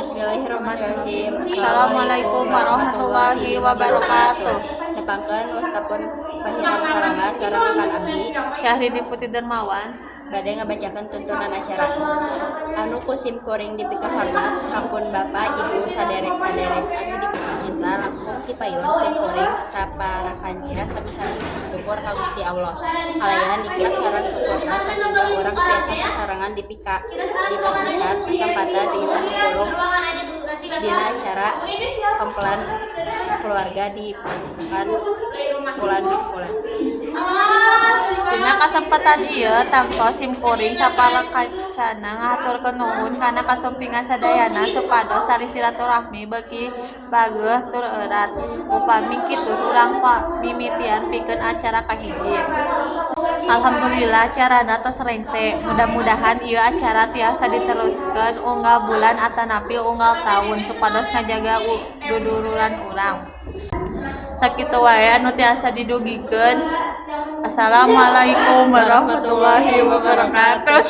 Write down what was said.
Bismillahirrahmanirrahim. Assalamualaikum warahmatullahi wabarakatuh. Nepangkeun, wasta pun Fahira Muharrama sareng rekan abdi Syahrini Putri Dermawan. Bade ngabacakeun tuntunan acara. Anu ku sim kuring dipikahormat ka pun Bapak, Ibu, saderek-saderek anu dipikacinta, langkung ti payun sim kuring saparakanca sami-sami muji syukur ka Gusti Allah. Kalayan nikmat sareng syukurna sahingga urang tiasa sasarengan dipasihan kasempatan riung gugulung dina acara kempelan keluarga di Padepokan Pulan Bin Fulan. Dina kasempatan ieu tangtos sim kuring saparakancana ngahaturkeun nuhun kana kasumpingan sadayana supados tali silaturahmi beuki bageuh tur erat. Upami kitu, urang mimitian pikeun acara kahiji. Alhamdulillah, acarana tos rengse. Mudah-mudahan ieu acara tiasa diteruskeun unggal bulan atanapi unggal taun supados ngajaga duduluran urang. Sakitu wae anu tiasa didugikeun. Assalamualaikum warahmatullahi wabarakatuh.